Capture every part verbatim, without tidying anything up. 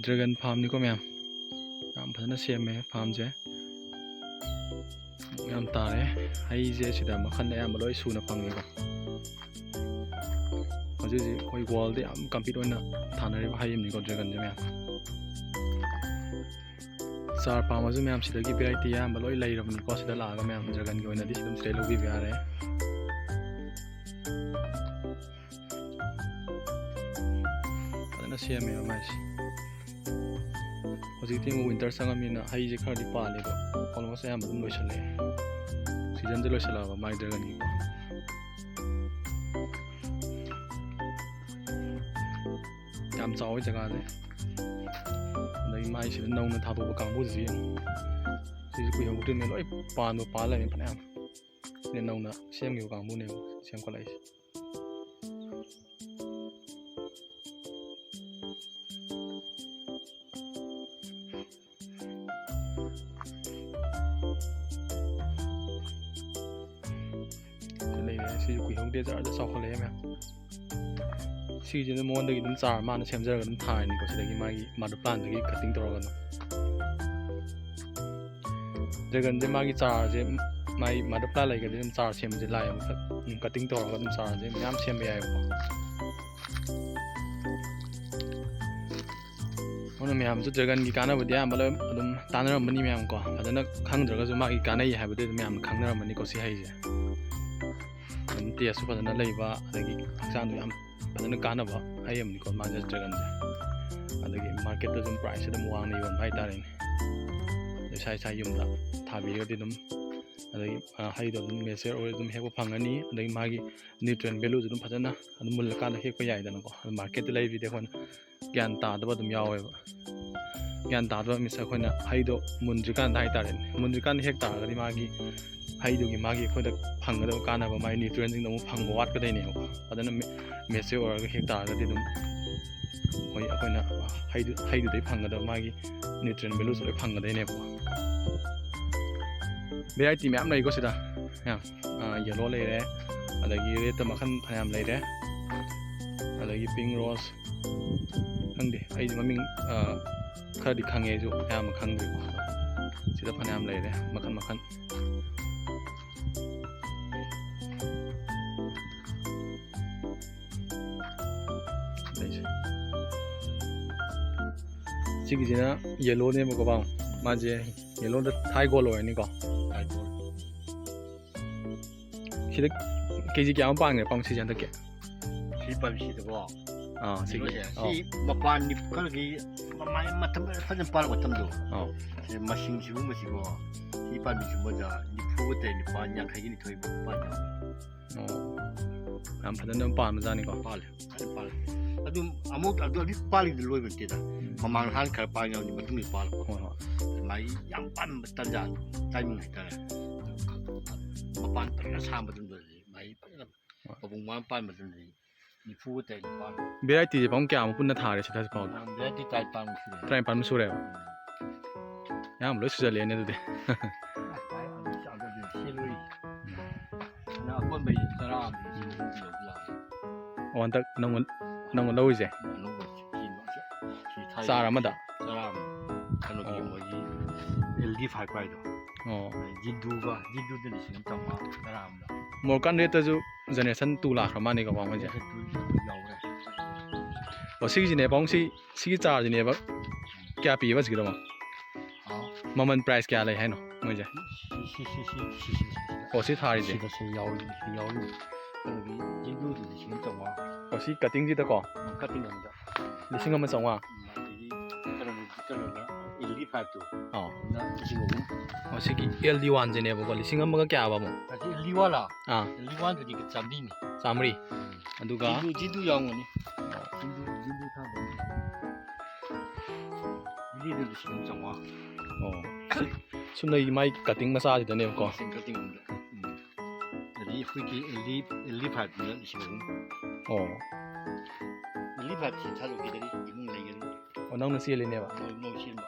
Dragon ꯐꯥꯔꯝꯅꯤꯀꯣ ꯃꯌꯥꯝ, ꯌꯥꯝ ꯐꯖꯅ ꯁꯦꯝꯃꯦ ꯐꯥꯔꯝꯁꯦ꯫ ꯌꯥꯝ ꯇꯥꯔꯦ꯫ ꯍꯩꯁꯦ ꯁꯤꯗ ꯃꯈꯜ ꯑꯌꯥꯝꯕ ꯂꯣꯏ ꯁꯨꯅ ꯐꯪꯉꯦꯀꯣ꯫ ꯍꯧꯖꯤꯛ ꯍꯧꯖꯤꯛ ꯑꯩꯈꯣꯏ ꯋꯥꯔꯜꯗ ꯌꯥꯝ ꯀꯝꯄꯤꯠ ꯑꯣꯏꯅ ꯊꯥꯅꯔꯤꯕ ꯍꯩ ꯑꯃꯅꯤꯀꯣ ꯗ꯭ꯔꯦꯒꯟꯁꯦ ꯃꯌꯥꯝ꯫ ꯆꯥꯔ ꯄꯥꯝꯃꯁꯨ ꯃꯌꯥꯝ ꯁꯤꯗꯒꯤ ꯚꯦꯔꯥꯏꯇꯤ ꯑꯌꯥꯝꯕ ꯂꯣꯏ ꯂꯩꯔꯕꯅꯤꯀꯣ꯫ ꯁꯤꯗ ꯂꯥꯛꯑꯒ ꯃꯌꯥꯝ ꯗ꯭ꯔꯦꯒꯟꯒꯤ ꯑꯣꯏꯅꯗꯤ ꯁꯤ ꯑꯗꯨꯝ ꯁꯤꯗꯩ ꯂꯧꯕꯤꯕ ꯌꯥꯔꯦ꯫ ꯐꯖꯅ ꯁꯦꯝꯃꯦꯕ ꯃꯥꯏꯁꯦ꯫ ꯍꯧꯖꯤꯛꯇꯤ ꯑꯃꯨꯛ ꯋꯤꯟꯇꯔ ꯆꯪꯉꯕꯅꯤꯅ ꯍꯩꯁꯦ ꯈꯔꯗꯤ ꯄꯥꯜꯂꯦꯕ, ꯑꯣꯜꯃꯣꯁ ꯑꯌꯥꯝꯕ ꯑꯗꯨꯝ ꯂꯣꯏꯁꯤꯜꯂꯛꯑꯦ꯫ ꯁꯤꯖꯟꯁꯦ ꯂꯣꯏꯁꯤꯜꯂꯛꯑꯕ ꯃꯥꯏ ꯗ꯭ꯔꯦꯒꯟꯒꯤꯀꯣ꯫ ꯌꯥꯝ ꯆꯥꯎꯋꯦ ꯖꯒꯥꯁꯦ꯫ ꯑꯗꯒꯤ ꯃꯥꯏꯁꯤꯗ ꯅꯧꯅ ꯊꯥꯗꯣꯛꯄ ꯀꯥꯡꯕꯨꯁꯤ ꯌꯦꯡꯉꯨ꯫ ꯁꯤꯁꯨ ꯀꯨꯏꯍꯧꯗ꯭ꯔꯤꯅꯦ, ꯂꯣꯏ ꯄꯥꯟꯕ ꯄꯥꯜ ꯂꯩꯔꯦ ꯐꯅꯌꯥꯝ꯫ ꯁꯤꯅ ꯅꯧꯅ ꯁꯦꯝꯈꯤꯕ ꯀꯥꯡꯕꯨꯅꯦꯕ ꯁꯦꯝꯒꯠꯂꯛꯏꯁꯦ꯫ ꯁꯤ ꯂꯩꯔꯦ꯫ ꯁꯤꯁꯨ ꯀꯨꯏꯍꯧꯗꯦ, ꯖꯔ ꯖꯔ ꯆꯥꯎꯈꯠꯂꯛꯑꯦ ꯃꯌꯥꯝ꯫ ꯁꯤꯁꯤꯅ ꯃꯉꯣꯟꯗꯒꯤ ꯑꯗꯨꯝ ꯆꯥꯔ ꯃꯥꯅ ꯁꯦꯝꯖꯔꯒ ꯑꯗꯨꯝ ꯊꯥꯔꯅꯤꯀꯣ, ꯁꯤꯗꯒꯤ ꯃꯥꯒꯤ ꯃꯥꯗꯔ ꯄ꯭ꯂꯥꯟꯗꯒꯤ ꯀꯠꯇꯤꯡ ꯇꯧꯔꯒ ꯑꯗꯨꯝ꯫ ꯗ꯭ꯔꯦꯒꯟꯁꯦ ꯃꯥꯒꯤ ꯆꯥꯔꯁꯦ, ꯃꯥꯒꯤ ꯃꯥꯗꯔ ꯄ꯭ꯂꯥꯟ ꯂꯩꯈ꯭ꯔꯗꯤ ꯑꯗꯨꯝ ꯆꯥꯔ ꯁꯦꯝꯕꯁꯦ ꯂꯥꯏꯌꯦꯕ꯫ ꯀꯠꯇꯤꯡ ꯇꯧꯔꯒ ꯑꯗꯨꯝ ꯆꯥꯔꯁꯦ ꯃꯌꯥꯝ ꯁꯦꯝꯕ ꯌꯥꯏꯕꯀꯣ꯫ ꯑꯗꯨꯅ ꯃꯌꯥꯝꯁꯨ ꯗ꯭ꯔꯦꯒꯟꯒꯤ ꯀꯥꯟꯅꯕꯗꯤ ꯑꯌꯥꯝꯕ ꯂꯣꯏ ꯑꯗꯨꯝ ꯇꯥꯟꯅꯔꯝꯃꯅꯤ ꯃꯌꯥꯝ ꯀꯣ, ꯐꯖꯅ ꯈꯪꯗ꯭ꯔꯒꯁꯨ ꯃꯥꯒꯤ ꯀꯥꯟꯅꯩ ꯍꯥꯏꯕꯗꯤ ꯑꯗꯨꯝ ꯃꯌꯥꯝꯅ ꯈꯪꯅꯔꯝꯃꯅꯤꯀꯣ꯫ ꯁꯤ ꯍꯩꯁꯦ ꯑꯗꯨꯝ ꯇꯦꯁꯁꯨ ꯐꯖꯅ ꯂꯩꯕ, ꯑꯗꯒꯤ ꯍꯛꯆꯥꯡꯗ ꯌꯥꯝ ꯐꯖꯅ ꯀꯥꯟꯅꯕ ꯍꯩ ꯑꯃꯅꯤꯀꯣ ꯃꯥꯁꯦ ꯗ꯭ꯔꯦꯒꯟꯁꯦ꯫ ꯑꯗꯒꯤ ꯃꯥꯔꯀꯦꯠꯇꯁꯨ ꯑꯗꯨꯝ ꯄ꯭ꯔꯥꯏꯁꯁꯦ ꯑꯗꯨꯝ ꯋꯥꯡꯅ ꯌꯣꯟꯕ ꯍꯥꯏꯇꯥꯔꯦꯅꯦ꯫ ꯑꯗꯣ ꯏꯁꯥ ꯏꯁꯥ ꯌꯨꯝꯗ ꯊꯥꯕꯤꯔꯒꯗꯤ ꯑꯗꯨꯝ, ꯑꯗꯒꯤ, ꯑ, ꯍꯩꯗꯣ ꯑꯗꯨꯝ ꯃꯦꯆꯔ ꯑꯣꯏꯔ ꯑꯗꯨꯝ ꯍꯦꯛꯄ ꯐꯪꯒꯅꯤ꯫ ꯑꯗꯒꯤ ꯃꯥꯒꯤ ꯅ꯭ꯌꯨꯇ꯭ꯔꯤꯌꯦꯟ ꯚꯦꯂꯨꯁꯨ ꯑꯗꯨꯝ ꯐꯖꯅ ꯑꯗꯨꯝ ꯃꯨꯜꯂꯀꯥꯟꯗ ꯍꯦꯛꯄ ꯌꯥꯏꯗꯅꯀꯣ꯫ ꯑꯗꯨ ꯃꯥꯔꯀꯦꯠꯇ ꯂꯩꯕꯗꯤ ꯑꯩꯈꯣꯏꯅ ꯒ꯭ꯌꯥꯟ ꯇꯥꯗꯕ ꯑꯗꯨꯝ ꯌꯥꯎꯋꯦꯕ꯫ ꯒ꯭ꯌꯥꯟ ꯇꯥꯗꯕ ꯃꯤꯟꯁ ꯑꯩꯈꯣꯏꯅ ꯍꯩꯗꯣ ꯃꯨꯟꯗ꯭ꯔꯤꯀꯥꯟꯗ ꯍꯥꯏꯇꯥꯔꯦꯅꯦ, ꯃꯨꯟꯗ꯭ꯔꯤꯀꯥꯟꯗ ꯍꯦꯛ ꯇꯥꯔꯒꯗꯤ ꯃꯥꯒꯤ ꯍꯩꯗꯨꯒꯤ ꯃꯥꯒꯤ ꯑꯩꯈꯣꯏꯗ ꯐꯪꯒꯗꯕ ꯀꯥꯟꯅꯕ, ꯃꯥꯒꯤ ꯅ꯭ꯌꯨꯇ꯭ꯔꯤꯌꯦꯟꯁꯤꯡꯗꯣ ꯑꯃꯨꯛ ꯐꯪꯕ ꯋꯥꯠꯀꯗꯣꯏꯅꯦꯕꯀꯣ꯫ ꯐꯖꯅ ꯃꯦ-, ꯃꯦꯆꯔ ꯑꯣꯏꯔꯒ ꯍꯦꯛ ꯇꯥꯔꯒꯗꯤ ꯑꯗꯨꯝ ꯑꯩꯈꯣꯏ, ꯑꯩꯈꯣꯏꯅ ꯍꯩꯗꯨ-, ꯍꯩꯗꯨꯗꯩ ꯐꯪꯒꯗꯕ ꯃꯥꯒꯤ ꯅ꯭ꯌꯨꯇ꯭ꯔꯤꯌꯦꯟ ꯚꯦꯂꯨꯁꯨ ꯂꯣꯏ ꯐꯪꯒꯗꯣꯏꯅꯦꯕꯀꯣ꯫ ꯚꯦꯔꯥꯏꯇꯤ ꯃꯌꯥꯝ ꯂꯩꯀꯣ ꯁꯤꯗ꯫ ꯃꯌꯥꯝ, ꯑꯥ, ꯌꯦꯂꯣ ꯂꯩꯔꯦ, ꯑꯗꯒꯤ ꯔꯦꯗꯇ ꯃꯈꯜ ꯐꯅꯌꯥꯝ ꯂꯩꯔꯦ, ꯑꯗꯒꯤ ꯄꯤꯡ ꯔꯣꯁ, ꯈꯪꯗꯦ, ꯑꯩꯗꯤ ꯃꯃꯤꯡ, ꯑ, ꯈꯔꯗꯤ ꯈꯪꯉꯦ, ꯑꯩꯁꯨ ꯑꯌꯥꯝꯕ ꯈꯪꯗ꯭ꯔꯤꯕ꯫ ꯁꯤꯗ ꯐꯅꯌꯥꯝ ꯂꯩꯔꯦ, ꯃꯈꯟ ꯃꯈꯟ꯫ ꯂꯩꯁꯦ꯫ ꯁꯤꯒꯤꯁꯤꯅ ꯌꯦꯂꯣꯅꯦꯕꯀꯣ, ꯄꯥꯎ꯫ ꯃꯥꯁꯦ ꯌꯦꯂꯣꯗ ꯊꯥꯏ ꯒꯣꯜ ꯑꯣꯏꯔꯅꯤꯀꯣ꯫ ꯁꯤꯗ ꯀꯦ ꯖꯤ ꯀꯌꯥꯃꯨꯛ ꯄꯥꯟꯒꯦ, ꯄꯥꯎ, ꯁꯤꯁꯦ ꯍꯟꯗꯛꯀꯤ? ꯁꯤ ꯄꯥꯝꯕꯤꯁꯤꯗꯀꯣ꯫ ꯑꯥ, ꯁꯤꯒꯤ꯫ ꯀꯩꯅꯣꯁꯦ, ꯑꯥ꯫ ꯁꯤ ꯃꯄꯥꯟ ꯅꯤꯐꯨ ꯈꯔꯒꯤ ꯃꯃꯥꯏ ꯃꯇꯝ ꯐꯖꯅ ꯄꯥꯜꯂꯛꯄ ꯃꯇꯝꯗꯣ꯫ ꯑꯥ꯫ ꯁꯤ ꯃꯁꯤꯡ ꯁꯤꯒꯨꯝꯕꯁꯤꯀꯣ, ꯁꯤ ꯄꯥꯝꯕꯤ ꯁꯤꯒꯨꯝꯕꯁꯦ ꯅꯤꯐꯨꯒ ꯇꯔꯦꯠ, ꯅꯤꯄꯥꯜ, ꯌꯥꯡꯈꯩꯒꯤ ꯅꯤꯊꯣꯏ ꯄꯥꯟ ꯌꯥꯎꯋꯦ꯫ ꯑꯣ꯫ ꯌꯥꯝ ꯐꯖꯅ ꯑꯗꯨꯝ ꯄꯥꯟꯕꯖꯥꯠꯅꯤꯀꯣ꯫ ꯄꯥꯜꯂꯦ, ꯐꯖꯅ ꯄꯥꯜꯂꯦ꯫ ꯑꯗꯨꯝ ꯑꯃꯨꯛ ꯑꯗꯨ ꯑꯗꯨ ꯄꯥꯜꯂꯤꯗꯨ ꯂꯣꯏꯕ ꯅꯠꯇꯦꯗ꯫ ꯎꯝ꯫ ꯃꯃꯥꯡ ꯍꯥꯟ ꯈꯔ ꯄꯥꯜꯂꯤꯉꯩ ꯃꯇꯨꯡꯗ ꯄꯥꯜꯂꯛꯄ꯫ ꯍꯣꯏ, ꯍꯣꯏ꯫ ꯃꯥꯒꯤ ꯌꯥꯝ ꯄꯥꯟꯕ ꯇꯥꯟꯖꯥ, timing ꯍꯥꯏꯇꯥꯔꯦ꯫ ꯃꯄꯥꯟ ꯐꯖꯅ ꯁꯥꯕ ꯃꯇꯝꯗꯗꯤ ꯃꯥꯒꯤ ꯐꯖꯅ ꯍꯣꯏ꯫ ꯃꯄꯨꯡ ꯃꯔꯩ ꯄꯥꯟꯕ ꯃꯇꯝꯗꯗꯤ ꯅꯤꯐꯨꯒ ꯇꯔꯦꯠ ꯅꯤꯄꯥꯜ꯫ Varietyꯁꯦ ꯄꯥꯎ ꯀꯌꯥꯃꯨꯛ ꯄꯨꯟꯅ ꯊꯥꯔꯦ ꯁꯤꯗ ꯍꯧꯖꯤꯛ ꯐꯥꯎꯗ? Variety ꯇꯔꯥꯅꯤꯄꯥꯜꯃꯨꯛ ꯁꯨꯔꯦ꯫ ꯇꯔꯥꯅꯤꯄꯥꯜꯃꯨꯛ ꯁꯨꯔꯦꯕ? ꯎꯝ꯫ ꯌꯥꯝ ꯂꯣꯏ ꯁꯨꯖꯜꯂꯛꯑꯦꯅꯦ ꯑꯗꯨꯗꯤ꯫ ꯑꯁ, ꯑꯩ ꯑꯗꯨ ꯆꯥꯗꯣꯏꯅꯦ, ꯁꯤ ꯂꯣꯏ꯫ ꯎꯝ꯫ ꯅ ꯑꯀꯣꯟꯕꯩ ꯇꯔꯥ ꯑꯃꯗꯤ ꯁꯤ ꯎꯝ꯫ ꯂꯧꯕ ꯂꯥꯛꯑꯦ꯫ ꯑꯣ, ꯍꯟꯗꯛ ꯅꯧꯅ, ꯅꯧꯅ ꯂꯧꯔꯤꯁꯦ? ꯑꯅꯧꯕ ꯁꯤ, ꯁꯤ, ꯁꯤ ꯊꯥꯏ꯫ ꯆꯥꯔ ꯑꯃꯗ? ꯆꯥꯔ ꯑꯃ꯫ ꯀꯩꯅꯣꯒꯤ ꯑꯣ꯫ ꯃꯣꯏꯒꯤ L D five ꯍꯥꯏꯗꯣ꯫ ꯑꯣ꯫ ꯖꯤꯟꯗꯨꯒ, ꯖꯤꯟꯗꯨꯗ ꯂꯤꯁꯤꯡ ꯑꯃ ꯆꯥꯝꯃꯉꯥ ꯇꯔꯥ ꯑꯃꯗ꯫ Moroccan Redꯇꯁꯨ generation two ꯂꯥꯛꯈ꯭ꯔ ꯃꯥꯜꯂꯦꯀꯣ, ꯄꯥꯎ, ꯃꯣꯏꯁꯦ? Generation two ꯌꯥꯎꯈ꯭ꯔꯦ꯫ ꯑꯣ, ꯁꯤꯒꯤꯁꯤꯅꯦ, ꯄꯥꯎ, ꯁꯤ, ꯁꯤꯒꯤ ꯆꯥꯔꯁꯤꯅꯦꯕ꯫ ꯀꯌꯥ ꯄꯤꯕ ꯁꯤꯒꯤꯗꯃꯛ? ꯑꯥ꯫ ꯃꯃꯜ price ꯀꯌꯥ ꯂꯩ ꯍꯥꯏꯅꯣ ꯃꯣꯏꯁꯦ? ꯁꯤ, ꯁꯤ, ꯁꯤ, ꯁꯤ, ꯁꯤ, ꯁꯤ, ꯁꯤ꯫ ꯑꯣ, ꯁꯤ ꯊꯥꯔꯤꯁꯦ? ꯁꯤꯗ ꯁꯤ ꯌꯥꯎꯔꯤ, ꯁꯤ ꯌꯥꯎꯔꯤ꯫ ꯑꯗꯒꯤ ꯖꯤꯟꯗꯨꯗꯨ ꯂꯤꯁꯤꯡ ꯑꯃ ꯆꯥꯝꯃꯉꯥ꯫ ꯑꯣ, ꯁꯤ cuttingꯁꯤꯗꯀꯣ? ꯎꯝ, cutting ꯑꯃꯗ꯫ ꯂꯤꯁꯤꯡ ꯑꯃ ꯆꯥꯝꯃꯉꯥ? ꯎꯝ, ꯑꯗꯒꯤ ꯀꯩꯅꯣꯗ, ꯀꯩꯅꯣꯗ L D five ꯇꯨ꯫ ꯑꯥ꯫ ꯑꯗꯨꯅ ꯂꯤꯁꯤꯡ ꯑꯍꯨꯝ꯫ ꯑꯣ, ꯁꯤꯒꯤ L D oneꯁꯤꯅꯦꯕꯀꯣ, ꯂꯤꯁꯤꯡ ꯑꯃꯒ ꯀꯌꯥꯕ ꯑꯃꯨꯛ? ꯑꯁꯤ L D one ꯂꯥ? ꯑꯥ꯫ L D one ꯗꯨꯗꯤ ꯆꯥꯝꯃꯔꯤꯅꯤ꯫ ꯆꯥꯝꯃꯔꯤ? ꯎꯝ꯫ ꯑꯗꯨꯒ? ꯖꯤꯟꯗꯨ, ꯖꯤꯟꯗꯨ ꯌꯥꯎꯔꯝꯒꯅꯤ꯫ ꯑꯣ꯫ ꯖꯤꯟꯗꯨ, ꯖꯤꯟꯗꯨ ꯊꯥꯕ꯫ ꯖꯤꯟꯗꯨꯗꯨ ꯂꯤꯁꯤꯡ ꯑꯃ ꯆꯥꯝꯃꯉꯥ꯫ ꯑꯣ꯫ ꯁꯨꯞꯅꯒꯤ ꯃꯥꯏ cutting ꯃꯆꯥꯁꯤꯗꯅꯦꯕꯀꯣ꯫ Cutting ꯑꯃꯗ꯫ ꯎꯝ꯫ ꯑꯗꯒꯤ ꯑꯩꯈꯣꯏꯒꯤ L D, L D five ꯇꯨꯅ ꯂꯤꯁꯤꯡ ꯑꯍꯨꯝ꯫ ꯑꯣ꯫ L D five ꯁꯤ ꯊꯥꯗꯣꯛꯈꯤꯗ꯭ꯔꯤ, ꯏꯃꯨꯡ ꯂꯩꯒꯅꯤ꯫ ꯑꯣ, ꯅꯪꯅ ꯆꯦꯜꯂꯤꯅꯦꯕ? ꯅꯧ-, ꯅꯧ ꯁꯦꯝꯕ꯫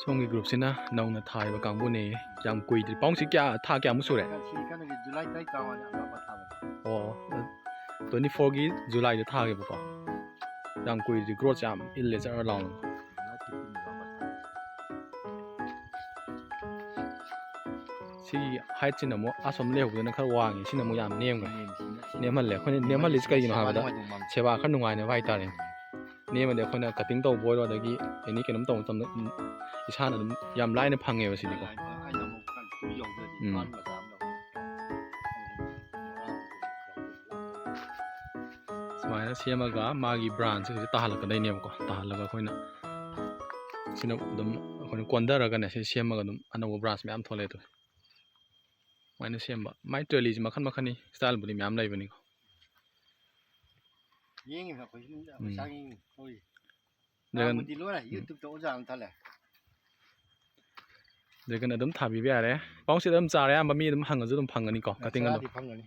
ꯁꯨꯝ ꯁꯣꯝꯒꯤ groupꯁꯤꯅ ꯅꯧꯅ ꯊꯥꯔꯤꯕ ꯀꯥꯡꯕꯨꯅꯦ꯫ ꯌꯥꯝ ꯀꯨꯏꯗ꯭ꯔꯤ꯫ ꯄꯥꯎꯡꯁꯤ ꯀꯌꯥ, ꯊꯥ ꯀꯌꯥꯃꯨꯛ ꯁꯨꯔꯦ? ꯁꯤ ꯀꯩꯅꯣꯒꯤ July ꯇꯔꯥꯅꯤꯊꯣꯏ ꯇꯔꯥꯃꯉꯥꯗ ꯑꯍꯥꯟꯕ ꯊꯥꯕꯅꯤ꯫ ꯑꯣ, twenty fourꯒꯤ Julyꯗ ꯊꯥꯈꯤꯕꯀꯣ꯫ ꯌꯥꯝ ꯀꯨꯏꯗ꯭ꯔꯤ, growthꯁꯦ ꯌꯥꯝ ꯏꯜꯂꯦ ꯆꯔ ꯂꯥꯎꯅ꯫ July fifteenꯗ ꯑꯍꯥꯟꯕ ꯊꯥꯕꯅꯤ꯫ ꯁꯤꯒꯤ heightꯁꯤꯅ ꯑꯃꯨꯛ ꯑꯁꯣꯝ ꯂꯩꯍꯧꯕꯗꯨꯅ ꯈꯔ ꯋꯥꯡꯉꯤ, ꯁꯤꯅ ꯑꯃꯨꯛ ꯌꯥꯝ ꯅꯦꯝꯈ꯭ꯔꯦ꯫ ꯅꯦꯝꯃꯤ, ꯁꯤꯅ, ꯁꯤꯅ ꯅꯦꯝꯍꯜꯂꯦ꯫ ꯑꯩꯈꯣꯏꯅ ꯅꯦꯝꯍꯜꯂꯤꯁꯤ ꯀꯩꯒꯤꯅꯣ ꯁꯦꯕꯥ ꯍꯥꯏꯕꯗ ꯅꯨꯡꯉꯥꯏꯗꯧ ꯃꯥꯟꯕ꯫ ꯁꯦꯕꯥ ꯈꯔ ꯅꯨꯡꯉꯥꯏꯅꯕ ꯍꯥꯏꯇꯥꯔꯦꯅꯦ꯫ ꯅꯦꯝꯃꯗꯤ ꯑꯩꯈꯣꯏꯅ cutting ꯇꯧꯕ ꯑꯣꯏꯔꯣ, ꯑꯗꯒꯤ any ꯀꯩꯅꯣꯝ ꯇꯧꯕ ꯃꯇꯝꯗ, ꯎꯝ, ꯏꯁꯥꯅ ꯑꯗꯨꯝ ꯌꯥꯝ ꯂꯥꯏꯅ ꯐꯪꯉꯦꯕ ꯁꯤꯗꯤꯀꯣ꯫ ꯑꯩꯅ ꯑꯃꯨꯛ ꯈꯔ ꯌꯥꯎꯖꯔꯗꯤ ꯎꯝ꯫ ꯐꯥꯟ ꯃꯆꯥ ꯑꯃ ꯂꯧꯔꯦ꯫ ꯁꯨꯃꯥꯏꯅ ꯁꯦꯝꯃꯒ ꯃꯥꯒꯤ branchꯁꯦ ꯁꯤꯗ ꯇꯥꯍꯜꯂꯛꯀꯗꯣꯏꯅꯦꯕꯀꯣ꯫ ꯇꯥꯍꯜꯂꯒ ꯑꯩꯈꯣꯏꯅ ꯁꯤꯅ ꯑꯗꯨꯝ ꯑꯩꯈꯣꯏꯅ ꯀꯣꯟꯊꯔꯒꯅꯦ ꯁꯤ ꯁꯦꯝꯃꯒ ꯑꯗꯨꯝ ꯑꯅꯧꯕ branch ꯃꯌꯥꯝ ꯊꯣꯛꯂꯛꯑꯦ꯫ ꯑꯗꯨ ꯁꯨꯃꯥꯏꯅ ꯁꯦꯝꯕ꯫ ꯃꯥꯏ ꯇ꯭ꯔꯦꯂꯤꯁꯦ ꯃꯈꯟ ꯃꯈꯟꯅꯤ, styleꯕꯨꯗꯤ ꯃꯌꯥꯝ ꯂꯩꯕꯅꯤꯀꯣ꯫ ꯌꯦꯡꯉꯤꯕ ꯑꯩꯈꯣꯏꯁꯨ ꯎꯝ꯫ ꯍꯛꯆꯥꯡ ꯌꯦꯡꯉꯤ꯫ ꯍꯣꯏ꯫ ꯗ꯭ꯔꯦꯒꯟ ꯉꯥꯡꯕꯗꯤ ꯂꯣꯏꯔꯦ, ꯎꯝ꯫ YouTubeꯇ ꯑꯣꯖꯥ ꯑꯃ ꯊꯜꯂꯦ꯫ ꯗ꯭ꯔꯦꯒꯟ ꯑꯗꯨꯝ ꯊꯥꯕꯤꯕ ꯌꯥꯔꯦ꯫ ꯄꯥꯎꯁꯤꯗ ꯑꯗꯨꯝ ꯆꯥꯔ ꯑꯌꯥꯝꯕ ꯃꯤ ꯑꯗꯨꯝ ꯍꯪꯉꯁꯨ ꯑꯗꯨꯝ ꯐꯪꯒꯅꯤꯀꯣ, cutting ꯑꯗꯨꯝ꯫ ꯆꯥꯔꯗꯤ ꯐꯪꯒꯅꯤ꯫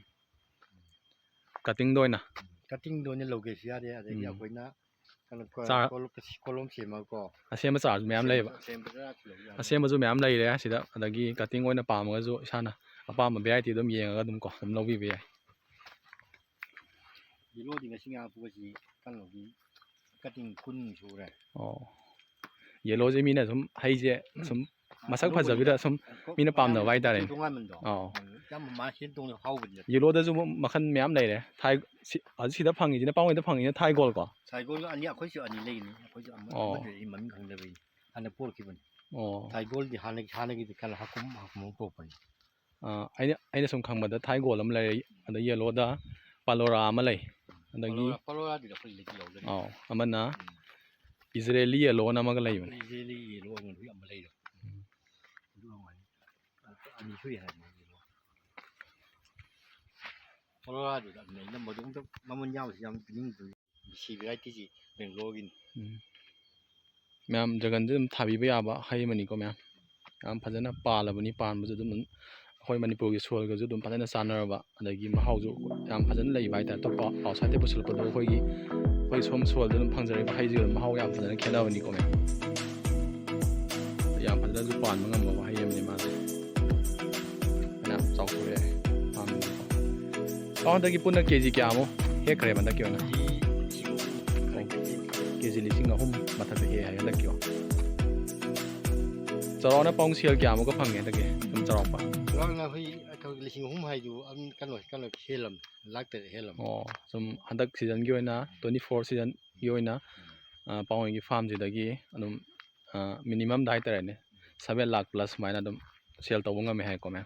Cuttingꯗ ꯑꯣꯏꯅ꯫ Cuttingꯗ ꯑꯣꯏꯅ ꯂꯧꯒꯦꯁꯨ ꯌꯥꯔꯦ, ꯑꯗꯒꯤ ꯎꯝ꯫ ꯑꯩꯈꯣꯏꯅ ꯀꯩꯅꯣ ꯀꯣ-, ꯆꯥꯔ ꯀꯣꯂꯣꯝ, ꯀꯣꯂꯣꯝ ꯁꯦꯝꯃꯒꯀꯣ꯫ ꯑꯁꯦꯝꯕ ꯆꯥꯔꯁꯨ ꯃꯌꯥꯝ ꯂꯩꯌꯦꯕ꯫ ꯑꯁꯦꯝꯕ ꯆꯥꯔꯁꯨ ꯂꯧ ꯌꯥꯅꯤ꯫ ꯑꯁꯦꯝꯕꯁꯨ ꯃꯌꯥꯝ ꯂꯩꯔꯦ ꯁꯤꯗ, ꯑꯗꯒꯤ cutting ꯑꯣꯏꯅ ꯄꯥꯝꯃꯒꯁꯨ ꯏꯁꯥꯅ ꯑꯄꯥꯝꯕ variety ꯑꯗꯨꯝ ꯌꯦꯡꯉꯒ ꯑꯗꯨꯝ ꯀꯣ, ꯑꯗꯨꯝ ꯂꯧꯕꯤꯕ ꯌꯥꯏ꯫ Yellowꯗꯤ ꯉꯁꯤ ꯉꯥ ꯄꯨꯕꯁꯤ ꯀꯩꯅꯣꯒꯤ cutting ꯀꯨꯟ ꯁꯨꯔꯦ꯫ ꯑꯣ꯫ Yellowꯁꯦ ꯃꯤꯅ ꯁꯨꯝ ꯍꯩꯁꯦ ꯁꯨꯝ ꯃꯁꯛ ꯐꯖꯕꯤꯗ ꯁꯨꯝ ꯃꯤꯅ ꯄꯥꯝꯅꯕ ꯍꯥꯏꯇꯥꯔꯦꯅꯦ꯫ ꯇꯣꯉꯥꯟꯕꯗꯣ꯫ ꯑꯥꯎ꯫ ꯌꯥꯝ ꯃꯥ ꯍꯦꯟ ꯇꯣꯡꯅ ꯍꯥꯎꯕꯅꯤꯅ꯫ Yellowꯗꯁꯨ ꯃꯈꯜ ꯃꯌꯥꯝ ꯂꯩꯔꯦ꯫ ꯊꯥꯏ-, ꯁꯤ-, ꯑꯗꯨ ꯁꯤꯗ ꯐꯪꯉꯤꯁꯤꯅ, ꯄꯥꯎꯃꯩꯗ ꯐꯪꯉꯤꯁꯤꯅ Thai goldꯀꯣ? Thai gold ꯑꯅꯤ, ꯑꯩꯈꯣꯏꯁꯨ ꯑꯅꯤ ꯂꯩꯒꯅꯤ꯫ ꯑꯩꯈꯣꯏꯁꯨ ꯑꯃ-, ꯑꯣ꯫ ꯑꯃꯗꯨꯗꯤ ꯑꯩ ꯃꯃꯤꯡ ꯈꯪꯗꯕꯩꯅꯤ꯫ ꯍꯥꯟꯅ ꯄꯣꯔꯛꯈꯤꯕꯅꯤ꯫ ꯑꯣ꯫ Thai goldꯗꯤ ꯍꯥꯟꯅꯒꯤ, ꯍꯥꯟꯅꯒꯤꯗꯤ ꯈꯔ ꯍꯥꯀꯨꯝ, ꯍꯥꯀꯨꯝ ꯄꯣꯛꯄꯅꯤ꯫ ꯑꯥ, ꯑꯩꯅ, ꯑꯩꯅ ꯁꯨꯝ ꯈꯪꯕꯗ Thai gold ꯑꯃ ꯂꯩꯔꯦ, ꯑꯗꯩ Yellowꯗ Palora ꯑꯃ ꯂꯩ, ꯑꯗꯒꯤ Palora, Paloraꯗꯤ ꯑꯩꯈꯣꯏ ꯂꯩꯇꯦ, ꯌꯥꯎꯗꯔꯤ꯫ ꯑꯥꯎ, ꯑꯃꯅ ꯎꯝ꯫ Israeli Yellowꯅ ꯑꯃꯒ ꯂꯩꯕꯅꯦ꯫ Israeli Yellow ꯑꯃ ꯂꯩꯔꯦ꯫ ꯎꯝ꯫ ꯑꯗꯨ ꯑꯃꯅꯤ꯫ ꯑꯅꯤ ꯁꯨꯏ ꯍꯥꯏꯕꯅꯤ, Yellow꯫ Paloraꯗꯨꯗ ꯑꯗꯨꯅ ꯑꯩꯅ ꯃꯗꯨ ꯑꯝꯇ ꯃꯃꯜ ꯌꯥꯝꯕꯁꯤ ꯌꯥꯝ ꯄꯤꯅꯤꯡꯗ꯭ꯔꯤ꯫ ꯁꯤ varietyꯁꯤ Bangaloreꯒꯤꯅꯤ꯫ ꯎꯝ꯫ ꯃꯌꯥꯝ ꯗ꯭ꯔꯦꯒꯟꯁꯦ ꯑꯗꯨꯝ ꯊꯥꯕꯤꯕ ꯌꯥꯕ ꯍꯩ ꯑꯃꯅꯤꯀꯣ ꯃꯌꯥꯝ꯫ ꯌꯥꯝ ꯐꯖꯅ ꯄꯥꯜꯂꯕꯅꯤ, ꯄꯥꯟꯕꯁꯨ ꯑꯗꯨꯝ ꯑꯩꯈꯣꯏ ꯃꯅꯤꯄꯨꯔꯒꯤ soilꯒꯁꯨ ꯑꯗꯨꯝ ꯐꯖꯅ ꯆꯥꯟꯅꯔꯕ, ꯑꯗꯒꯤ ꯃꯍꯥꯎꯁꯨ ꯌꯥꯝ ꯐꯖꯅ ꯂꯩꯕ ꯍꯥꯏꯇꯥꯔꯦ꯫ ꯑꯇꯣꯞꯄ outsideꯇꯒꯤ ꯄꯨꯁꯤꯜꯂꯛꯄꯗꯣ ꯑꯩꯈꯣꯏꯒꯤ, ꯑꯩꯈꯣꯏ ꯁꯣꯝ soilꯗ ꯑꯗꯨꯝ ꯐꯪꯖꯔꯤꯕ ꯍꯩꯁꯤꯒ ꯑꯗꯨꯝ ꯃꯍꯥꯎ ꯌꯥꯝ ꯐꯖꯅ ꯈꯦꯠꯅꯕꯅꯤꯀꯣ ꯃꯌꯥꯝ꯫ ꯐꯖꯅꯁꯨ ꯄꯥꯟꯕ ꯉꯝꯕ ꯋꯥꯍꯩ ꯑꯃꯅꯤ ꯃꯥꯁꯦ꯫ ꯐꯅꯌꯥꯝ ꯆꯥꯎꯊꯣꯔꯛꯑꯦ ꯐꯥꯝꯁꯤꯀꯣ꯫ ꯑꯣ, ꯍꯟꯗꯛꯀꯤ ꯄꯨꯟꯅ ꯀꯦ ꯖꯤ ꯀꯌꯥꯃꯨꯛ ꯍꯦꯛꯈ꯭ꯔꯦꯕ ꯍꯟꯗꯛꯀꯤ ꯑꯣꯏꯅ? ꯀꯦ ꯖꯤ ꯂꯤꯁꯤꯡ ꯑꯍꯨꯝ ꯃꯊꯛꯇ ꯍꯦꯛꯑꯦ ꯍꯥꯏ ꯍꯟꯗꯛꯀꯤꯀꯣ꯫ ꯆꯥꯎꯔꯥꯛꯅ ꯄꯥꯎꯟ ꯁꯦꯜ ꯀꯌꯥꯃꯨꯛꯀ ꯐꯪꯉꯦ ꯍꯟꯗꯛꯀꯤ, ꯁꯨꯝ ꯆꯥꯎꯔꯥꯛꯄ? ꯆꯥꯎꯔꯥꯛꯅ ꯑꯩꯈꯣꯏ, ꯑꯩꯈꯣꯏ ꯂꯤꯁꯤꯡ ꯑꯍꯨꯝ ꯍꯥꯏꯗꯨ ꯑꯗꯨꯝ ꯀꯩꯅꯣ, ꯀꯩꯅꯣ ꯍꯦꯜꯂꯝꯃꯦ, ꯂꯥꯛ ꯇꯔꯦꯠ ꯍꯦꯜꯂꯝꯃꯦ꯫ ꯑꯣ, ꯁꯨꯝ ꯍꯟꯗꯛ ꯁꯤꯖꯟꯒꯤ ꯑꯣꯏꯅ, ꯇ꯭ꯋꯦꯟꯇꯤ ꯐꯣꯔ ꯁꯤꯖꯟꯒꯤ ꯑꯣꯏꯅ, ꯑ, ꯄꯥꯎꯟꯒꯤ ꯐꯥꯝꯁꯤꯗꯒꯤ ꯑꯗꯨꯝ, ꯑ, ꯃꯤꯅꯤꯃꯝꯗ ꯍꯥꯏꯇꯥꯔꯦꯅꯦ, ꯁꯚꯦꯟ ꯂꯥꯛ ꯄ꯭ꯂꯁ ꯁꯨꯃꯥꯏꯅ ꯑꯗꯨꯝ ꯁꯦꯜ ꯇꯧꯕ ꯉꯝꯃꯦ ꯍꯥꯏꯀꯣ, ꯃꯦꯝ?